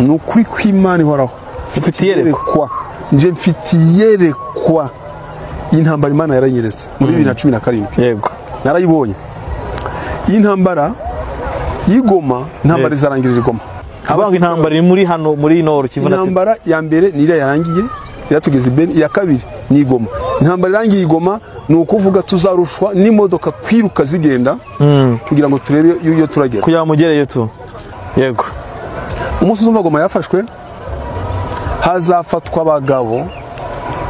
Ni ukuri kw'Imana ihoraho. Ufite iyerekwa. Nje mfite iyerekwa. Iyi ntambara Imana yaranyeretse muri 2017. Yego. Narayibonye. Iyi ntambara y'Igoma, intambara izarangirira Igoma. Abanga intambara iri muri hano muri Nord Kivu. Intambara ya mbere ni iriya yarangiye iratugeza i Beni, iya kabiri ni Igoma. Intambara irangiye Igoma ni ukuvuga tuzarushwa n'imodoka kwiruka zigenda kugira ngo turebe iyo turagera. Kugira mugereyo tu. Yego. Umunsi uzumva Goma yafashwe, hazafatwa abagabo,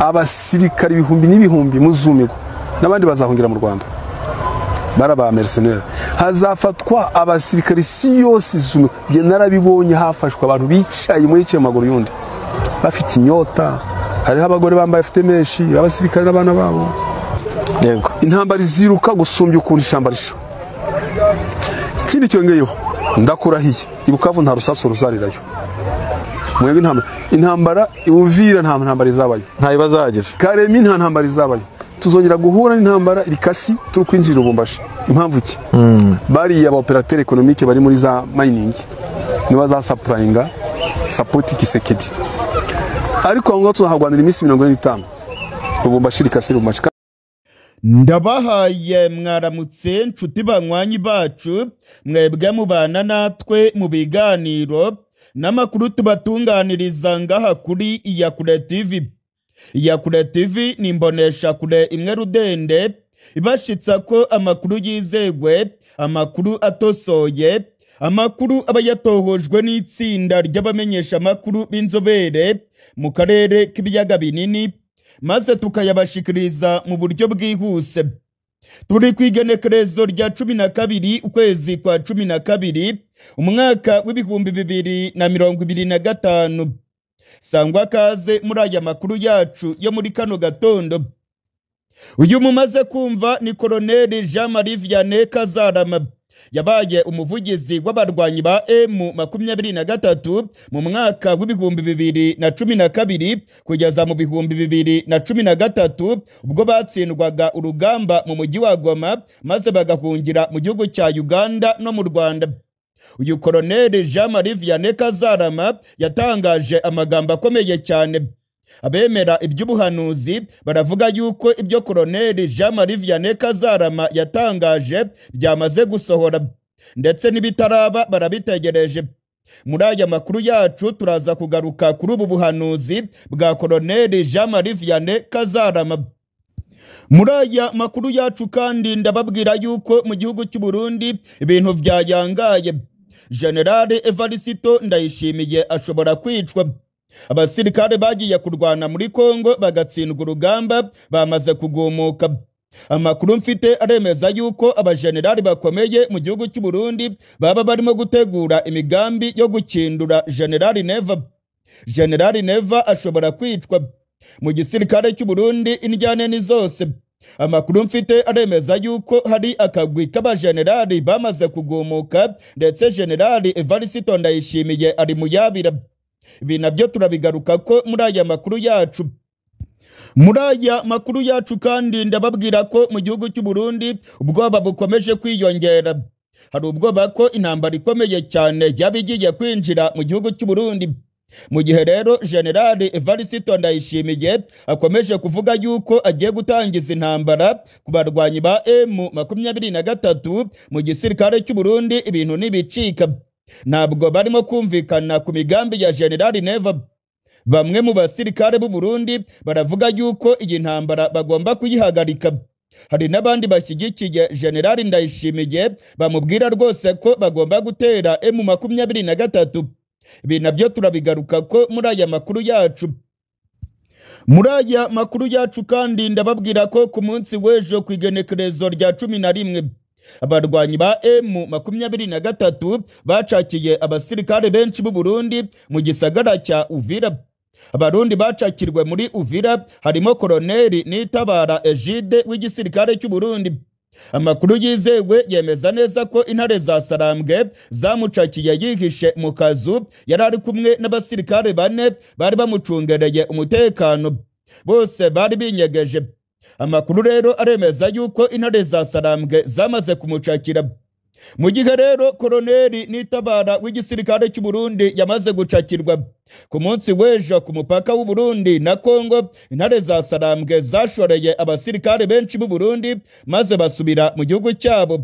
abasirikari ibihumbi n'ibihumbi muzumirwa, n'abandi bazahungira mu Rwanda. Baraba mercenaires. Hazafatwa abasirikari si yose izumirwa. Bye narabibonye, hafashwe abantu bicaye muri yicaye maguru yundi. Bafite inyota, hariho abagore bambaye afite menshi, abasirikari n'abana babo. Yego. Intambara iziruka gusumbya ukuntu ishyamba risha. Ikindi cyongeyeho, ndakurahiye, i Bukavu nta rusasu ruzarirayo. Mwebwe intambara Uvira nta ntambara izabayo. Nta ibazagira. Karemi nta ntambara izabayo. Tuzongera guhura n'intambara irikasi turi kwinjira Lubumbashi. Impamvu ki? Bariya aba opérateur économique bari muri za mining niba za supplyinga support Kisekedi. Ariko aho ngaho tuzahagwanira iminsi 45. Lubumbashi rikasi Lubumbashi. Ndabahaye mwaramutse nshuti banywanyi bacu, mwebwe mubana natwe mu biganiro n'amakuru tubatunganiriza ngaha kuri Iyakure TV. Iyakure TV ni imbonesha kure imwe rudende ibashitsa ko amakuru yizegwe, amakuru atosoye, amakuru aba yatohojwe n'itsinda ry'abamenyesha amakuru b'inzobere mu karere k'ibiyaga binini, maze tukayabashikiriza mu buryo bwihuse. Turi ku igenekerezo rya 12 ukwezi kwa 12 umwaka w'2025. Sangwa kaze muri aya makuru yacu yo muri kano gatondo. Uyu mumaze kumva ni Colonel Jean Marie Vianney Kazarama. Yabaye umuvugizi w'abarwanyi ba M23 mu mwaka w'2012 kugeza mu 2013, ubwo batsindwaga urugamba mu mujyi wa Goma maze bagahungira mu gihugu cya Uganda no mu Rwanda. Uyu Colonel Jean Marie Vianney Kazarama yatangaje amagambo akomeye cyane. Abemera iby'ubuhanuzi baravuga yuko ibyo Colonel Jean Marie Vianney Kazarama yatangaje byamaze gusohora, ndetse n'ibitaraba barabitegereje. Muri aya makuru yacu turaza kugaruka kuri ubu buhanuzi bwa Colonel Jean Marie Vianney Kazarama. Muri aya makuru yacu kandi ndababwira yuko mu gihugu cy'u Burundi ibintu byayangaye. General Evariste Ndayishimiye ashobora kwicwa. Abasirikare bagiye kurwana muri Kongo bagatsindwa urugamba bamaze kugumuka. Amakuru mfite aremeza yuko abajenerali bakomeye mu gihugu cy'u Burundi baba barimo gutegura imigambi yo gukindura General Neva. General Neva ashobora kwicwa. Mu gisirikare cy'u Burundi indyane ni zose. Amakuru mfite aremeza yuko hari akagwi k'abajenerali bamaze kugumuka, ndetse General Evariste Ndayishimiye ari muyabira. Ibi nabyo turabigaruka ko muri aya makuru yacu. Muri aya makuru yacu kandi ndababwira ko mu gihugu cy'u Burundi ubwoba bukomeje kwiyongera. Hari ubwoba ko intambara ikomeye cyane yabigiye kwinjira mu gihugu cy'u Burundi. Mu gihe rero General Evariste Ndayishimiye akomeje kuvuga yuko agiye gutangiza intambara ku barwanyi ba M23 mu gisirikare cy'u Burundi, ibintu nibicika. Ntabwo barimo kumvikana ku migambi ya General Neva. Bamwe mu basirikare b'u Burundi baravuga yuko iyi ntambara bagomba kuyihagarika. Hari n'abandi bashyigikiye General Ndayishimiye bamubwira rwose ko bagomba gutera M23. Ibi nabyo turabigaruka ko muri aya makuru yacu. Muri aya makuru yacu kandi ndababwira ko ku munsi w'ejo ku igenekerezo rya 11 abarwanyi ba M23 bacakiye abasirikare benshi b'u Burundi mu gisagara cya Uvira. Abarundi bacakirwe muri Uvira harimo Colonel Nitabara Egide w'igisirikare cy'u Burundi. Amakuru yizewe yemeza neza ko intare za Sarambwe zamucakiye yihishe mu kazu, yari ari kumwe n'abasirikare bane bari bamucungereye umutekano, bose bari binyegeje. Amakuru rero aremeza yuko intare za Sarambwe zamaze kumucakira. Mu gihe rero Koloneli Nitabara w'igisirikare cy'u Burundi yamaze gucakirwa ku munsi w'ejo ku mupaka w'u Burundi na Kongo, intare za Sarambwe zashoreye abasirikare benshi b'u Burundi maze basubira mu gihugu cyabo.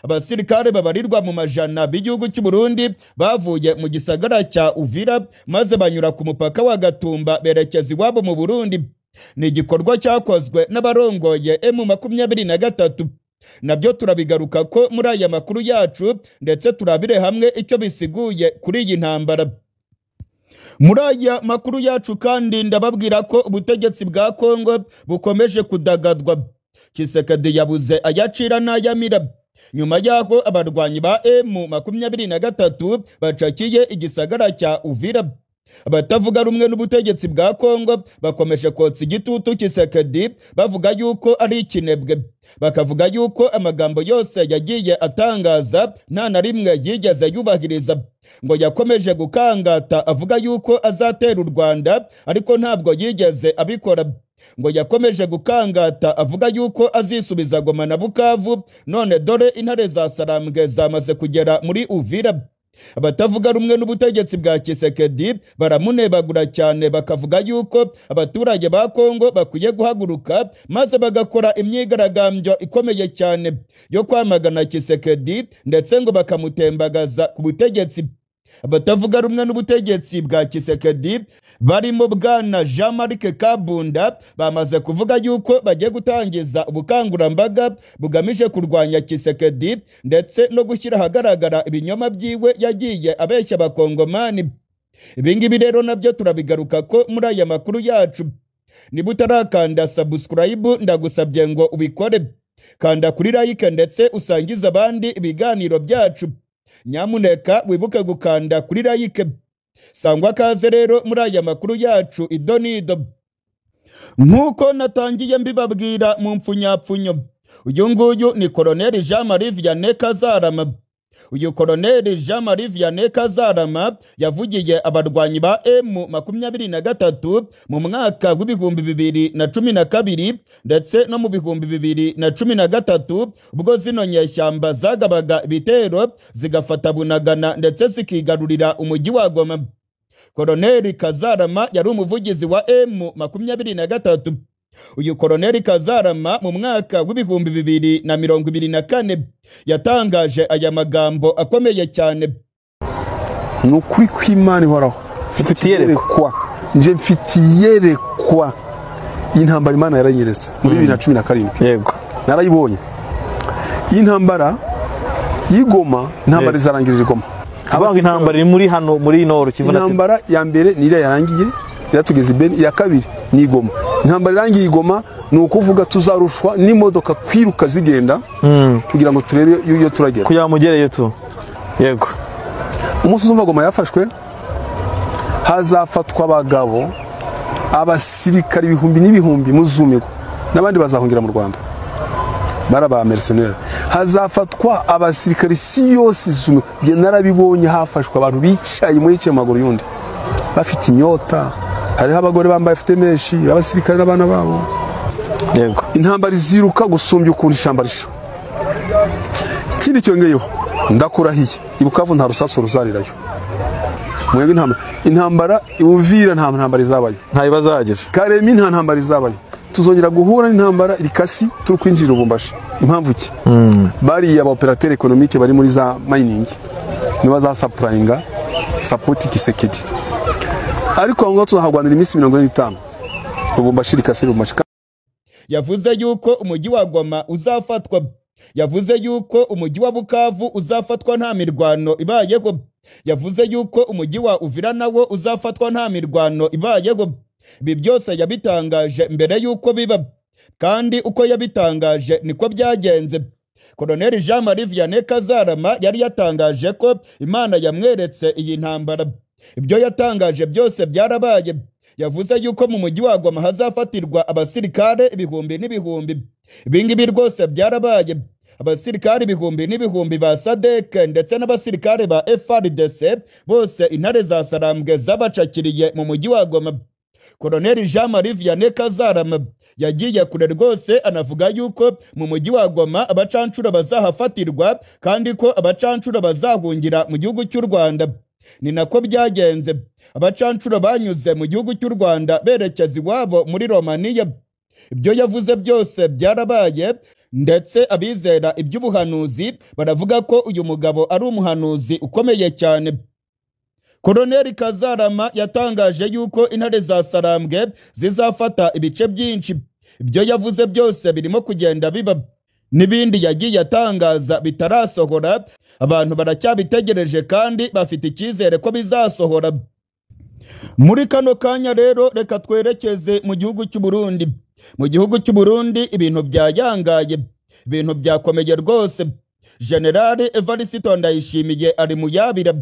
Abasirikare babarirwa mu majana b'igihugu cy'u Burundi bavuye mu gisagara cya Uvira maze banyura ku mupaka wa Gatumba berekeza iwabo mu Burundi. Ni igikorwa cyakozwe n'abarongoye M23. Nabyo turabigaruka ko muri aya makuru yacu, ndetse turabire hamwe icyo bisiguye kuri iyi ntambara. Muri aya makuru yacu kandi ndababwira ko ubutegetsi bwa Kongo bukomeje kudagadwa. Tshisekedi yabuze ayacira n'ayamira nyuma y'aho abarwanyi ba M23 bacakiye igisagara cya Uvira. Abatavuga rumwe n'ubutegetsi bwa Kongo bakomeje kotsa igitutu Tshisekedi, bavuga yuko ari ikinebwe, bakavuga yuko amagambo yose yagiye atangaza nta na rimwe yigeze yubahiriza. Ngo yakomeje gukangata avuga yuko azatera u Rwanda, ariko ntabwo yigeze abikora. Ngo yakomeje gukangata avuga yuko azisubiza Goma na Bukavu, none dore intare za Sarambwe zamaze kugera muri Uvira. Abatavuga rumwe n'ubutegetsi bwa Tshisekedi baramunebagura cyane, bakavuga yuko abaturage ba Kongo bakwiye guhaguruka maze bagakora imyigaragambyo ikomeye cyane yo kwamagana Tshisekedi, ndetse ngo bakamutembagaza ku butegetsi. Abatavuga rumwe n'ubutegetsi bwa Tshisekedi barimo bwana Jean-Marc Kabunda bamaze kuvuga yuko bagiye gutangiza ubukangurambaga bugamije kurwanya Tshisekedi ndetse no gushyira ahagaragara ibinyoma byiwe yagiye abeshya abakongomani. Ibingibi rero nabyo turabigaruka ko muri aya makuru yacu. Niba utarakanda subscribe ndagusabye ngo ubikore, kanda kuri like ndetse usangize abandi ibiganiro byacu. Nyamuneka wibuke gukanda kuri like. Sangwa kaze rero muri aya makuru yacu idonido. Nkuko natangiye mbibabwira mu mpfunyapfunyo, uyu nguyu ni Koloneli Jean-Marie Vianney Kazarama. Uyu Koloneli Jean-Marie Vianney Kazarama yavugiye abarwanyi ba M23 mu mwaka w'2012 ndetse no mu 2013, ubwo zino nyeshyamba zagabaga ibitero zigafata Bunagana ndetse zikigarurira umujyi wa Goma. Koloneli Kazarama yari umuvugizi wa M23. Uyu Koloneli Kazarama mu mwaka w'2024 yatangaje aya magambo akomeye cyane. Ni ukuri kw'Imana ihoraho. Mfite iyerekwa. Nje mfite iyerekwa. Iyi ntambara Imana yaranyeretse muri 2017. Yego. Narayibonye. Iyi ntambara y'Igoma, intambara izarangirira Igoma. Abaho intambara iri muri hano muri Nord Kivu. Intambara ya mbere ni iriya yarangiye, iratugeza Beni, iya kabiri ni Igoma. Intambara irangiye Igoma ni ukuvuga tuzarushwa n'imodoka kwiruka zigenda kugira ngo turebe iyo turagera. Kugira mugereyo tu. Yego. Umunsi uzumva Goma yafashwe, hazafatwa abagabo, abasirikari ibihumbi n'ibihumbi muzumirwa, n'abandi bazahungira mu Rwanda. Baraba mercenaires. Hazafatwa abasirikari si yose izumirwa. Bye narabibonye, hafashwe abantu bicaye muri cye maguru yundi, bafite inyota. Hariho abagore bambaye afite menshi, abasirikare n'abana babo. Yego. Intambara ziruka gusumbya ukuntu ishamba risha. Ikindi cyongeyeho, ndakurahiye, Ibukavu nta rusasu ruzarirayo. Mwebwe intambara Uvira nta ntambara izabayo. Nta bazagira. Karemi nta ntambara izabayo. Tuzongera guhura n'intambara irikasi turi kwinjira Lubumbashi. Impamvu ki? Bari aba opérateur économique bari muri za mining. Niba za supplyinga support Tshisekedi. Ariko aho ngaho tuzahagwanira iminsi 45. Lubumbashi rikasi Lubumbashi. Yavuze yuko umujyi wa Goma uzafatwa. Yavuze yuko umujyi wa Bukavu uzafatwa nta mirwano ibayeho. Yavuze yuko umujyi wa Uvira nawo uzafatwa nta mirwano ibayeho. Ibi byose yabitangaje mbere yuko biba, kandi uko yabitangaje niko byagenze. Koloneli Jean-Marie Vianney Kazarama yari yatangaje ko Imana yamweretse iyi ntambara. Ibyo yatangaje byose byarabaye. Yavuze yuko mu mujyi wa Goma hazafatirwa abasirikare ibihumbi n'ibihumbi. Ibingibi rwose byarabaye. Abasirikare ibihumbi n'ibihumbi ba SADC ndetse n'abasirikare ba FARDC bose intare za Sarambwe zabacakiriye mu mujyi wa Goma. Koloneli Jean Marie Vianney Kazarama yagiye kure rwose, anavuga yuko mu mujyi wa Goma abacancuro bazahafatirwa kandi ko abacancuro bazahungira mu gihugu cy'u Rwanda. Ni nako byagenze, abacancuro banyuze mu gihugu cy'u Rwanda berekeza iwabo muri Romania. Ibyo yavuze byose byarabaye, ndetse abizera iby'ubuhanuzi baravuga ko uyu mugabo ari umuhanuzi ukomeye cyane. Koloneli Kazarama yatangaje yuko intare za Sarambwe zizafata ibice byinshi. Ibyo yavuze byose birimo kugenda biba, n'ibindi yagiye atangaza bitarasohora, abantu baracyabitegereje kandi bafite icyizere ko bizasohora. Muri kano kanya rero reka twerekeze mu gihugu cy'u Burundi. Mu gihugu cy'u Burundi ibintu byayangaye, ibintu byakomeye rwose. General Evariste Ndayishimiye ari mu yabira.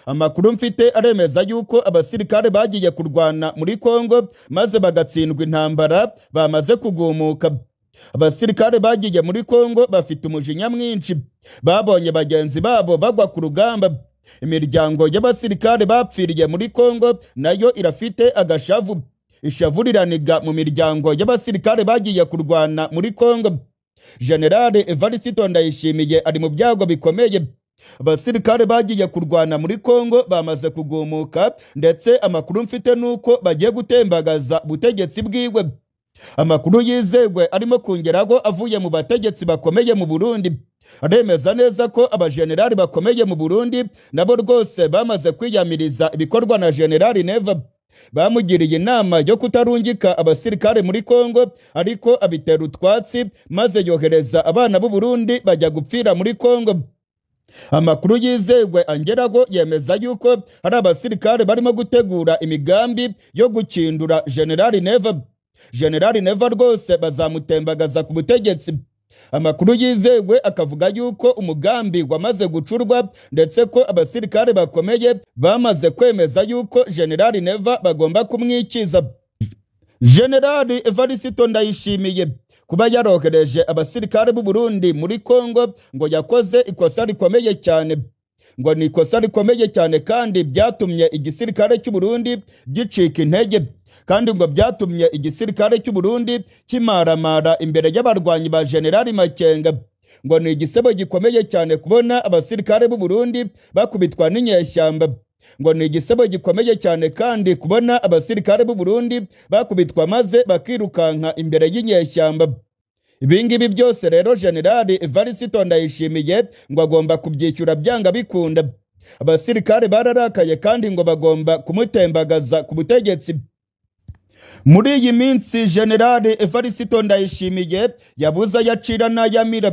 Amakuru mfite aremeza yuko abasirikare bagiye kurwana muri Kongo maze bagatsindwa intambara bamaze kugumuka. Abasirikare bagiye muri Kongo bafite umujinya mwinshi, babonye bagenzi babo bagwa ku rugamba. Imiryango y'abasirikare bapfiriye muri Kongo nayo irafite agashavu. Ishavu riraniga mu miryango y'abasirikare bagiye kurwana muri Kongo. General Evariste Ndayishimiye ari mu byago bikomeye. Abasirikare bagiye kurwana muri Kongo bamaze kugumuka, ndetse amakuru mfite nuko bagiye gutembagaza butegetsi bwiwe. Amakuru yizegwe arimo kongeraho avuye mu bategetsi bakomeye mu Burundi aremeza neza ko abajenerali bakomeye mu Burundi nabo rwose bamaze kwiyamiriza ibikorwa na General Neva. Bamugiriye inama yo kutarungika abasirikare muri Kongo, ariko abitera utwatsi maze yohereza abana b'u Burundi bajya gupfira muri Kongo. Amakuru yizegwe angeraho yemeza yuko hari abasirikare barimo gutegura imigambi yo gukindura General Neva. General Neva rwose bazamutembagaza ku butegetsi. Amakuru yizegwe akavuga yuko umugambi wamaze gucurwa, ndetse ko abasirikare bakomeye bamaze kwemeza yuko General Neva bagomba kumwikiza. General Evariste Ndayishimiye kuba yarohereje abasirikare b'u Burundi muri Kongo ngo yakoze ikosa rikomeye cyane. Ngo ni ikosa rikomeye cyane kandi byatumye igisirikare cy'u Burundi gicika intege, kandi ngo byatumye igisirikare cy'u Burundi kimaramara imbere y'abarwanyi ba General Makenga. Ngo ni igisebo gikomeye cyane kubona abasirikare b'u Burundi bakubitwa n'inyeshyamba. Ngo ni igisebo gikomeye cyane kandi kubona abasirikare b'u Burundi bakubitwa maze bakirukanka imbere y'inyeshyamba. Ibingibi byose rero General Evariste Ndayishimiye ngo agomba kubyishyura byanga bikunda. Abasirikare bararakaye kandi ngo bagomba kumutembagaza ku butegetsi. Muri iyi minsi General Evariste Ndayishimiye yabuze yacira n'ayamira.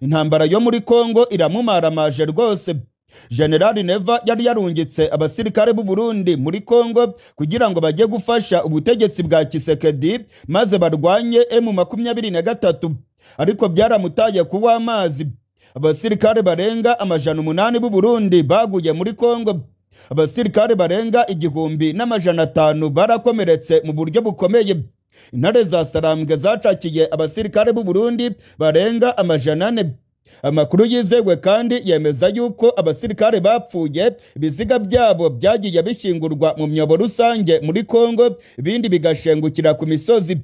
Intambara yo muri Kongo iramumaramaje rwose. General Neva yari yarungitse abasirikare b'u Burundi muri Kongo kugira ngo bajye gufasha ubutegetsi bwa Tshisekedi maze barwanye M23, ariko byaramutaye kuwa amazi. Abasirikare barenga 800 b'u Burundi baguye muri Kongo. Abasirikare barenga 1500 barakomeretse mu buryo bukomeye. Intare za Sarambwe zacakiye abasirikare b'u Burundi barenga 400. Amakuru yizegwe kandi yemeza yuko abasirikare bapfuye ibiziga byabo byagiye bishyingurwa mu myobo rusange muri Kongo, ibindi bigashengukira ku misozi.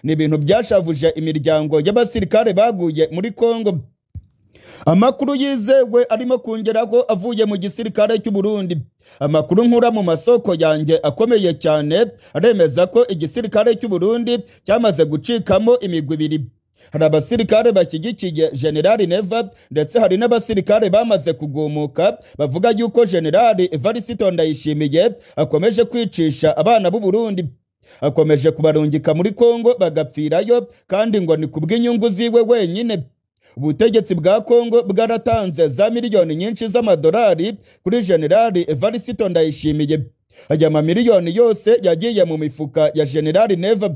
Ni ibintu byashavuje imiryango y'abasirikare baguye muri Kongo. Amakuru yizegwe arimo kongeraho avuye mu gisirikare cy'u Burundi. Amakuru nkura mu masoko yanjye akomeye cyane aremeza ko igisirikare cy'u Burundi cyamaze gucikamo imigwi ibiri. Hari abasirikare bashyigikiye General Neva, ndetse hari n'abasirikare bamaze kugumuka bavuga yuko General Evariste Ndayishimiye akomeje kwicisha abana b'u Burundi, akomeje kubarungika muri Kongo bagapfirayo, kandi ngo ni kubw'inyungu ziwe wenyine. Ubutegetsi bwa Kongo bwaratanze za miliyoni nyinshi z'amadolari kuri General Evariste Ndayishimiye. Aya mamiliyoni yose yagiye mu mifuka ya General Neva.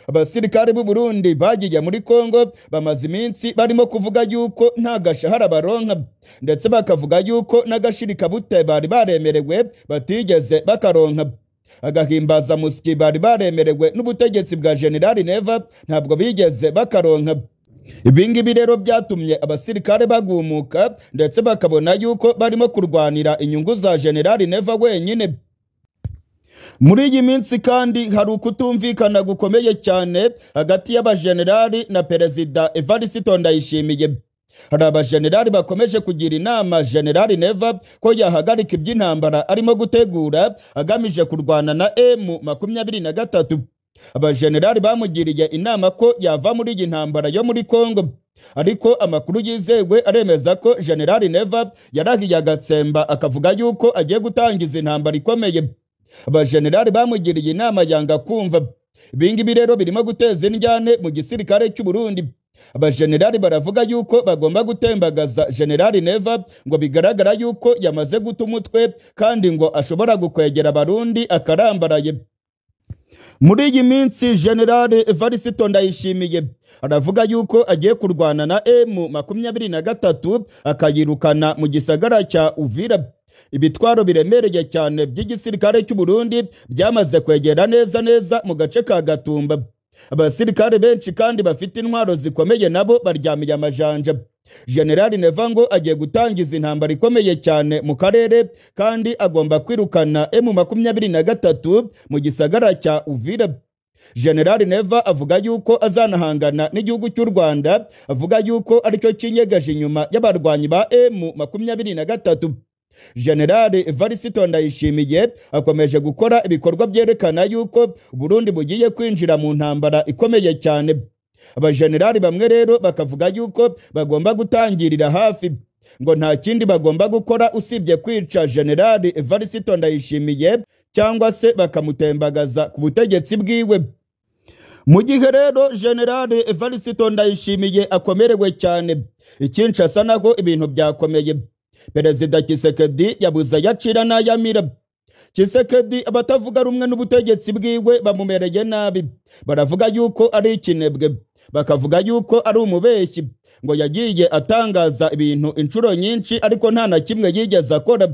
Abasirikare b'u Burundi bagiye muri Kongo bamaze iminsi barimo kuvuga yuko nta gashahara baronka, ndetse bakavuga yuko n'agashirika bute bari baremerewe batigeze bakaronka. Agahimbaza musyi bari baremerewe n'ubutegetsi bwa General Neva ntabwo bigeze bakaronka. Ibingibi rero byatumye abasirikare bagumuka, ndetse bakabona yuko barimo kurwanira inyungu za General Neva wenyine. Muri iyi minsi kandi hari ukutumvikana gukomeye cyane hagati y'abajenerali na Perezida Evariste Ndayishimiye. Hari abajenerali bakomeje kugira inama Generali Neva ko yahagarika iby'intambara arimo gutegura agamije kurwana na M23. Abajenerali bamugiriye inama ko yava muri iyi ntambara yo muri Kongo, ariko amakuru yizewe aremeza ko Generali Neva yarahiye agatsemba akavuga yuko agiye gutangiza intambara ikomeye. Abajenerali bamugiriye inama yanga kumva. Ibingibi rero birimo guteza indyane mu gisirikare cy'u Burundi. Abajenerali baravuga yuko bagomba gutembagaza Generali Neva, ngo bigaragara yuko yamaze guta umutwe kandi ngo ashobora gukwegera Abarundi akarambaraye. Muri iyi minsi General Evariste Ndayishimiye aravuga yuko agiye kurwana na M23 akayirukana mu gisagara cya Uvira. Ibitwaro biremereye cyane by'igisirikare cy'u Burundi byamaze kwegera neza neza mu gace ka Gatumba. Abasirikare benshi kandi bafite intwaro zikomeye nabo baryamiye amajanja. General Neva ngo agiye gutangiza intambara ikomeye cyane mu karere kandi agomba kwirukana M23 mu gisagara cya Uvira. General Neva avuga yuko azanahangana n'igihugu cy'u Rwanda, avuga yuko aricyo kinyegaje inyuma y'abarwanyi ba M23. General Evariste Ndayishimiye akomeje gukora ibikorwa byerekana yuko Burundi bugiye kwinjira mu ntambara ikomeye cyane. Abajenerali bamwe rero bakavuga yuko bagomba gutangirira hafi, ngo nta kindi bagomba gukora usibye kwica General Evariste Ndayishimiye cyangwa se bakamutembagaza ku butegetsi bwiwe. Mu gihe rero General Evariste Ndayishimiye akomerewe cyane, ikinshasa naho ibintu byakomeye. Perezida Tshisekedi yabuze yacira n'ayamira. Tshisekedi abatavuga rumwe n'ubutegetsi bwiwe bamumereye nabi, baravuga yuko ari ikinebwe, bakavuga yuko ari umubeshyi, ngo yagiye atangaza ibintu inshuro nyinshi ariko nta na kimwe yigeze akora.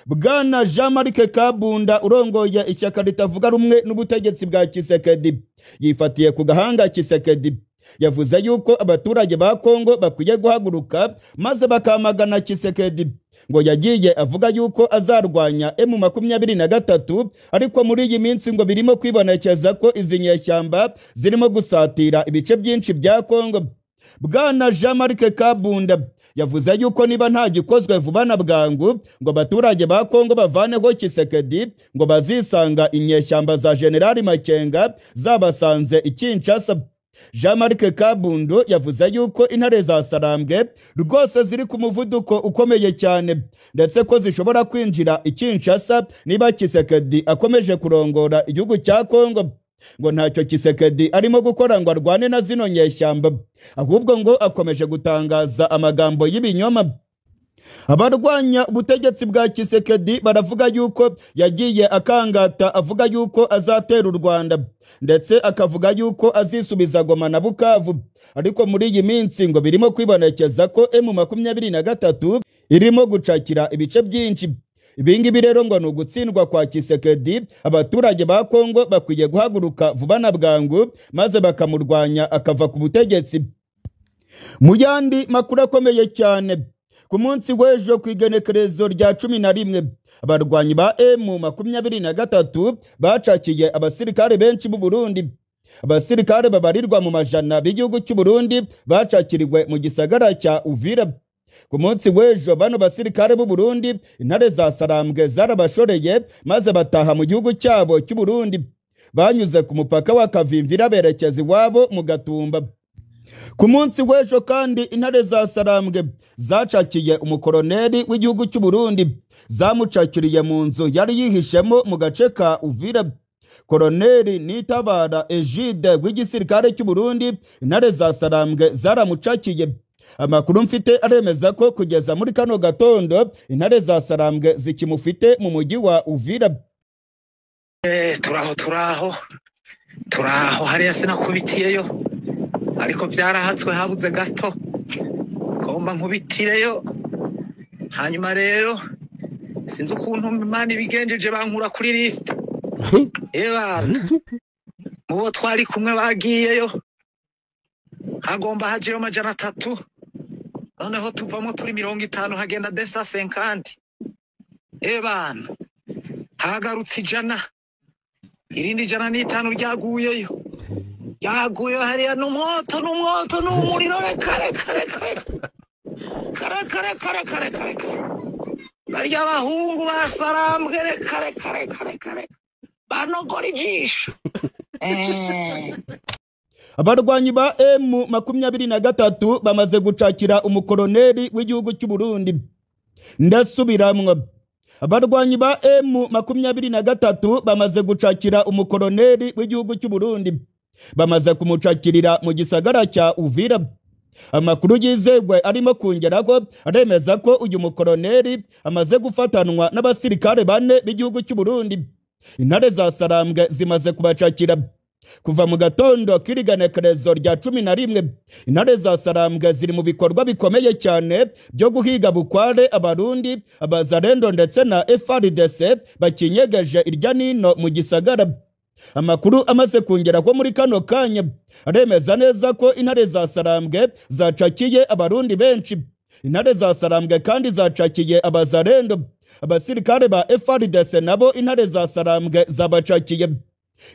Bwana Jean-Marc Kabunda urongoye ishyaka ritavuga rumwe n'ubutegetsi bwa Tshisekedi yifatiye ku gahanga Tshisekedi. Yavuze yuko abaturage ba Kongo bakwiye guhaguruka maze bakamagana Tshisekedi, ngo yagiye avuga yuko azarwanya M23, ariko muri iyi minsi ngo birimo kwibonekeza ko izi nyeshyamba zirimo gusatira ibice byinshi bya Kongo. Bwana Jean-Marc Kabunda yavuze yuko niba nta gikozwe vuba na bwangu ngo abaturage ba Kongo bavaneho Tshisekedi, ngo bazisanga inyeshyamba za General Makenga zabasanze i Kinshasa. Jean-Marc Kabundu yavuze yuko intare za Sarambwe rwose ziri ku muvuduko ukomeye cyane, ndetse ko zishobora kwinjira i Kinshasa niba Tshisekedi akomeje kurongora igihugu cya Kongo. Ngo ntacyo Tshisekedi arimo gukora ngo arwane na zino nyeshyamba, ahubwo ngo akomeje gutangaza amagambo y'ibinyoma. Abarwanya ubutegetsi bwa Tshisekedi baravuga yuko yagiye akangata avuga yuko azatera u Rwanda, ndetse akavuga yuko azisubiza Goma na Bukavu, ariko muri iyi minsi ngo birimo kwibonekeza ko M23 irimo gucakira ibice byinshi. Ibingibi rero ngo ni ugutsindwa kwa Tshisekedi. Abaturage ba Kongo bakwiye guhaguruka vuba na bwangu maze bakamurwanya akava ku butegetsi. Mu yandi makuru akomeye cyane, ku munsi w'ejo ku igenekerezo rya 11 abarwanyi ba M23 bacakiye abasirikare benshi b'u Burundi. Abasirikare babarirwa mu majana b'igihugu cy'u Burundi bacakiriwe mu gisagara cya Uvira. Ku munsi w'ejo bano basirikare b'u Burundi intare za Sarambwe zarabashoreye maze bataha mu gihugu cyabo cy'u Burundi. Banyuze ku mupaka wa Kavimvira berekeza iwabo mu Gatumba. Ku munsi w'ejo kandi intare za Sarambwe zacakiye umukoroneri w'igihugu cy'u Burundi, zamucakiriye mu nzu yari yihishemo mu gace ka Uvira. Koroneri Nitabara Egide w'igisirikare cy'u Burundi intare za Sarambwe zaramucakiye. Amakuru mfite aremeza ko kugeza muri kano gatondo intare za Sarambwe zikimufite mu mujyi wa Uvira. Turaho hariya sinakubitiyeyo, ariko byarahatswe habuze gato ngomba nkubitireyo. Hanyuma rero sinzi ukuntu Imana ibigenjeje bankura kuri liste. Ebana mubo twari kumwe bagiyeyo, hagomba hajeyo 300, noneho tuvamo turi 50, hagenda 250. Ebana hagarutse 100. Irindi 105 ryaguyeyo. Ryaguyeyo hariya n'umwoto n'umwoto n'umuriro reka reka reka reka. Kare kare kare kare kare kare. Barya abahungu basarambwe reka reka reka reka reka. Banogora ijisho. Abarwanyi ba M23 bamaze gucakira umukoloneli w'igihugu cy'u Burundi. Ndasubiramwe. Abarwanyi ba M23 bamaze gucakira umukoloneli w'igihugu cy'u Burundi. Bamaze kumucakirira mu gisagara cya Uvira. Amakuru yizegwe arimo kongerako aremeza ko uyu mukoloneli amaze gufatanwa n'abasirikare bane b'igihugu cy'u Burundi. Intare za Sarambwe zimaze kubacakira kuva mu gatondo kiriganekerezo rya 11. Intare za Sarambwe ziri mu bikorwa bikomeye cyane byo guhiga bukware abarundi, abazarendo ndetse na FARDC bakinyegeje irya nino mu gisagara. Amakuru amaze kongera ko muri kano kanya aremeza neza ko intare za Sarambwe zacakiye abarundi benshi. Intare za Sarambwe kandi zacakiye abazarendo, abasirikare ba FARDC nabo intare za Sarambwe zabacakiye.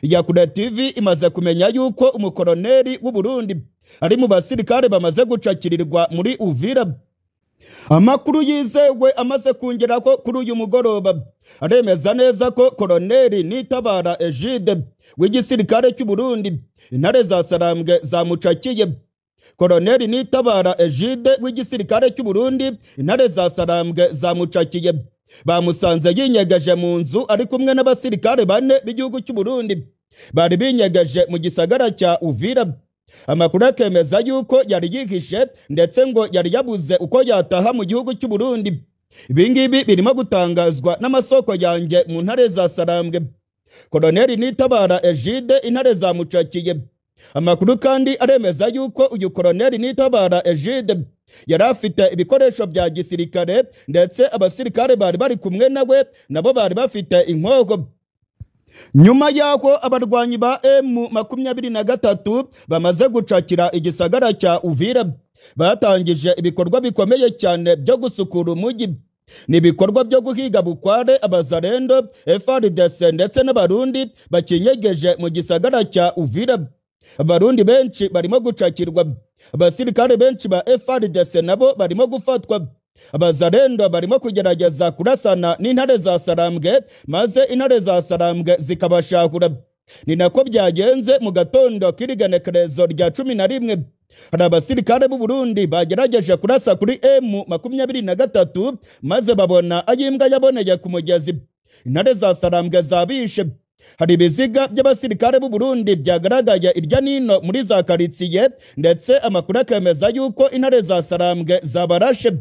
Iyakure TV imaze kumenya yuko umukoloneli w'u Burundi ari mu basirikare bamaze gucakirirwa muri Uvira. Amakuru yizewe amaze kongera ko kuri uyu mugoroba aremeza neza ko koloneli Nitabara Egide w'igisirikare cy'u Burundi intare za Sarambwe zamucakiye. Koloneli Nitabara Egide w'igisirikare cy'u Burundi intare za Sarambwe zamucakiye. Bamusanze yinyegeje mu nzu ari kumwe n'abasirikare bane b'igihugu cy'u Burundi bari binyegeje mu gisagara cya Uvira. Amakuru akemeza yuko yari yihishe ndetse ngo yari yabuze uko yataha mu gihugu cy'u Burundi. Ibingibi birimo gutangazwa n'amasoko yanjye mu ntare za Sarambwe. Koloneli Nitabara Egide intare zamucakiye. Amakuru kandi aremeza yuko uyu koloneli Nitabara Egide yari afite ibikoresho bya gisirikare ndetse abasirikare bari bari kumwe nawe nabo bari bafite inkoko. Nyuma yaho abarwanyi ba M23 bamaze gucakira igisagara cya Uvira batangije ibikorwa bikomeye cyane byo gusukura umujyi. Ni ibikorwa byo guhiga bukware abazarendo, FARDC ndetse n'abarundi bakinyegeje mu gisagara cya Uvira. Abarundi benshi barimo gucakirwa, abasirikare benshi ba FARDC nabo barimo gufatwa. Abazarendo barimo kugerageza kurasana n'intare za Sarambwe maze intare za Sarambwe zikabashahura. Ni nako byagenze mu gatondo kiriganekerezo rya 11. Hari abasirikare b'u Burundi bagerageje kurasa kuri M23 maze babona ayimbwa yaboneye ku mugezi. Intare za Sarambwe zabishe. Hari ibiziga by'abasirikare b'u Burundi byagaragaye irya nino muri za karitsiye ndetse amakuru akemeza yuko intare za Sarambwe zabarashe.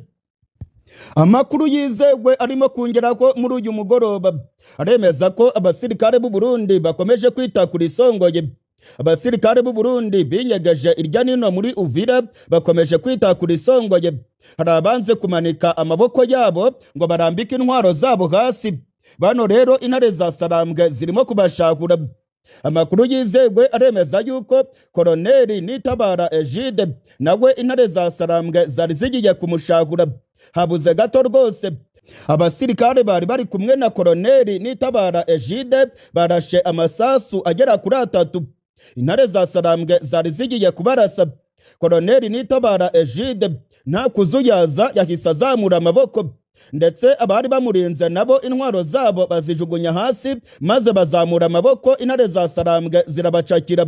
Amakuru yizewe arimo kongera ko muri uyu mugoroba aremeza ko abasirikare b'u Burundi bakomeje kwita kuri songoye. Abasirikare b'u Burundi binyegeje irya nino muri Uvira bakomeje kwita kuri songoye. Hari abanze kumanika amaboko yabo ngo barambike intwaro zabo hasi. Bano rero intare za Sarambwe zirimo kubashakura. Amakuru yizegwe aremeza yuko koloneli Nitabara Egide nawe intare za Sarambwe zari zigiye kumushakura. Habuze gato rwose. Abasirikare bari bari kumwe na koloneli Nitabara Egide barashe amasasu agera kuri 3. Intare za Sarambwe zari zigiye kubarasa. Koloneli Nitabara Egide nta kuzuyaza yahise azamura amaboko ndetse abari bamurinze nabo intwaro zabo bazijugunya hasi maze bazamura amaboko intare za Sarambwe zirabacakira.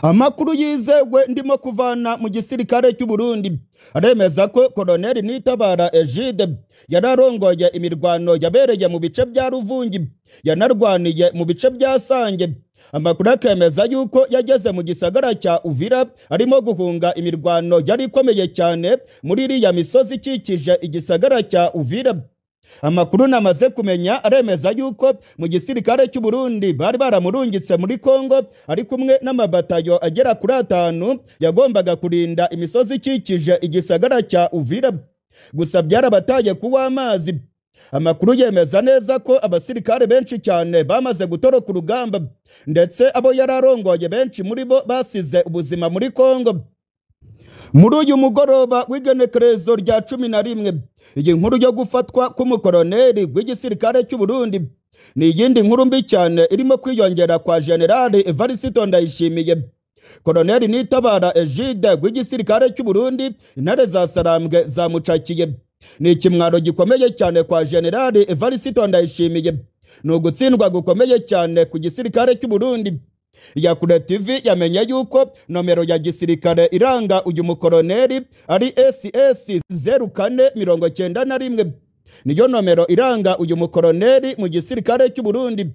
Amakuru yizewe ndimo kuvana mu gisirikare cy'u Burundi aremeza ko koloneli Nitabara Egide yararongoye imirwano yabereye mu bice bya Ruvungi, yanarwaniye mu bice bya Sange. Amakuru akemeza yuko yageze mu gisagara cya Uvira arimo guhunga imirwano yari ikomeye cyane muri iriya misozi ikikije igisagara cya Uvira. Amakuru namaze kumenya aremeza yuko mu gisirikare cy'u Burundi bari baramurungitse muri Kongo ari kumwe n'amabatayo agera kuri 5 yagombaga kurinda imisozi ikikije igisagara cya Uvira. Gusa byarabataye kuwa amazi. Amakuru yemeza neza ko abasirikare benshi cyane bamaze gutoroka urugamba ndetse abo yararongoye benshi muri bo basize ubuzima muri Kongo. Muri uyu mugoroba w'igenekerezo rya 11 iyi nkuru yo gufatwa k'umukoloneli w'igisirikare cy'u Burundi Ni iyindi nkuru mbi cyane irimo kwiyongera kwa General Evariste Ndayishimiye. Koloneli Nitabara Egide w'igisirikare cy'u Burundi, intare za Sarambwe zamucakiye. Ni ikimwaro gikomeye cyane kwa General Evariste Ndayishimiye, ni ugutsindwa gukomeye cyane ku gisirikare cy'u Burundi. Iyakure TV yamenye yuko nomero ya gisirikare iranga uyu mukoloneli ari SS 0491, niyo nomero iranga uyu mukoloneli mu gisirikare cy'u Burundi.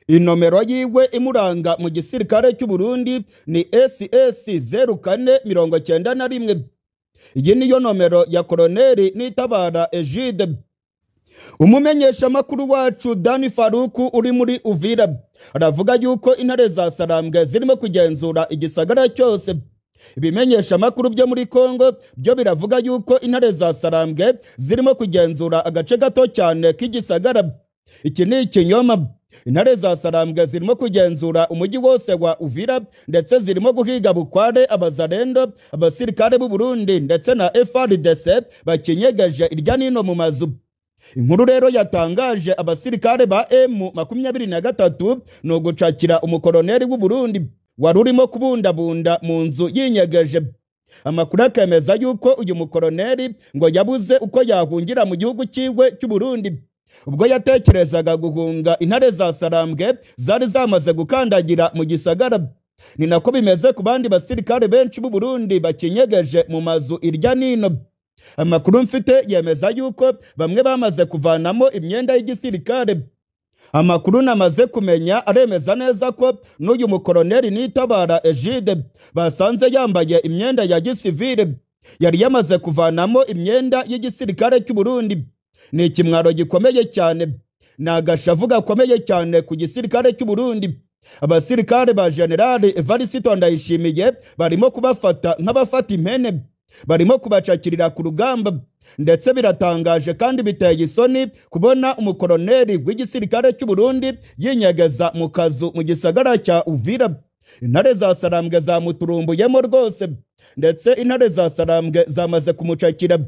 Inomero yiwe imuranga mu gisirikare cy'u Burundi ni SS 0491. Iyi niyo nomero ya koloneli Nitabara Egide. Umumenyesha makuru wacu Dani Faruku uri muri Uvira aravuga yuko intare za Sarambwe zirimo kugenzura igisagara cyose. Ibimenyesha makuru byo muri Kongo byo biravuga yuko intare za Sarambwe zirimo kugenzura agace gato cyane k'igisagara. Iki ni ikinyoma. Intare za Sarambwe zirimo kugenzura umujyi wose wa Uvira, ndetse zirimo guhiga bukware abazarendo, abasirikare b'u Burundi ndetse na FARDC bakinyegeje irya nino mu mazu. Inkuru rero yatangaje abasirikare ba M23 ni ugucakira umukoloneli w'u Burundi wari urimo kubundabunda mu nzu yinyegeje. Amakuru akemeza yuko uyu mukoloneli ngo yabuze uko yahungira mu gihugu cyiwe cy'u Burundi. Ubwo yatekerezaga guhunga, intare za Sarambwe zari zamaze gukandagira mu gisagara. Ni nako bimeze ku bandi basirikare benshi b'u Burundi bakinyegeje mu mazu irya nino. Amakuru mfite yemeza yuko bamwe bamaze kuvanamo imyenda y'igisirikare. Amakuru namaze kumenya aremeza neza ko n'uyu mukoloneli Nitabara Egide basanze yambaye imyenda ya gisivile, yari yamaze kuvanamo imyenda y'igisirikare cy'u Burundi. Ni ikimwaro gikomeye cyane, ni agashavu gakomeye cyane ku gisirikare cy'u Burundi. Abasirikare ba General Evariste Ndayishimiye barimo kubafata nk'abafata impene, barimo kubacakirira ku rugamba. Ndetse biratangaje kandi biteye isoni kubona umukoloneli w'igisirikare cy'u Burundi yinyegeza mu kazu mu gisagara cya Uvira. Intare za Sarambwe zamuturumbuyemo rwose, ndetse intare za Sarambwe zamaze kumucakira.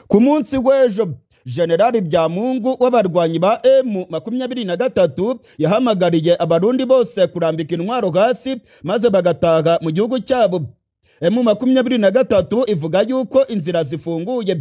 Ku munsi w'ejo General Byamungu w'abarwanyi ba M23 yahamagariye abarundi bose kurambika intwaro hasi maze bagataha mu gihugu cyabo. M23 ivuga yuko inzira zifunguye,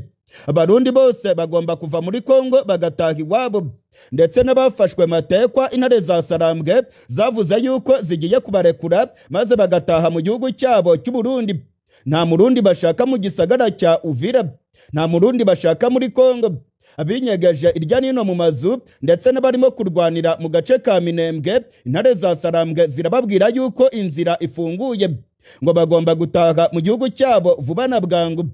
abarundi bose bagomba kuva muri Kongo bagataha iwabo. Ndetse n'abafashwe matekwa intare za Sarambwe zavuze yuko zigiye kubarekura maze bagataha mu gihugu cyabo cy'u Burundi. Nta murundi bashaka mu gisagara cya Uvira, nta murundi bashaka muri Kongo. Abinyegeje irya nino mu mazu ndetse n'abarimo kurwanira mu gace ka Minembwe, intare za Sarambwe zirababwira yuko inzira ifunguye, ngo bagomba gutaha mu gihugu cyabo vuba na bwangu.